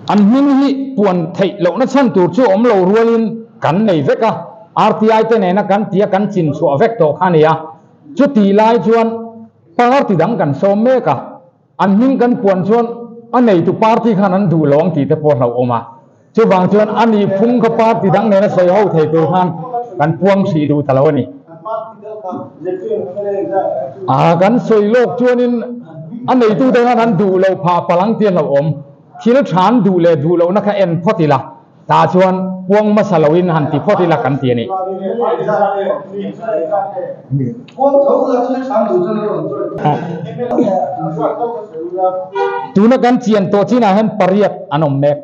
An hming hi puan theih lohna chhan tur chu awm lo rualin kan nei vek a, RTI te nena kan tia kan chin chhuah vek tawh kha a ni a. Chutih lai chuan party dang kan sawm mek a, an hming kan puan chuan a neitu party khan an duh lo ang tih te pawh a hlauhawm a. Chuvang chuan a nih phung kha party dang nena sawi ho thei tur khan kan puang hrih duh ta lo a ni. A kan sawi lawk chuanin a neitute khan an duh loh phah palh ang tih a hlauhawm. Thil tha an duh leh duh lohna kha en phawt ila, tah chuan puang hmasa loin han ti phawt ila kan ti a ni. Tuna kan chian tawh chinah hian pariat an awm mek.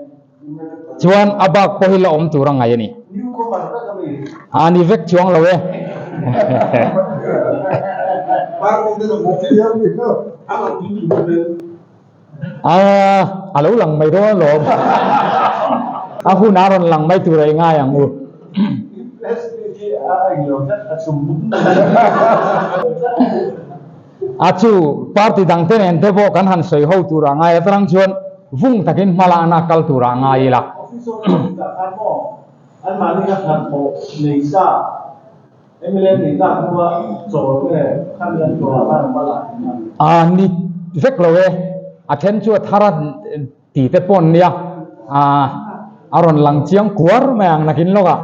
Chuan a bak pawh hi la awm tur a ngaih a ni. A ni vek chuang lo e. A a lo lang mai dawn alawm. A hun a rawn lang mai tur a i ngai ang u. A chu party dang te nen te pawh kan han sawi ho tur a ngai atrang chuan vung takin hma lakna kal tur a ngai ila. A ni vek lo e, a then chu a thar a ti te pawh an nia, a rawn lang chiang kuar mai ang nakin lawkah.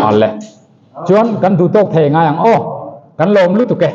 Awle chuan kan duh tawk thei ngai ang aw kan lawm lutuk e.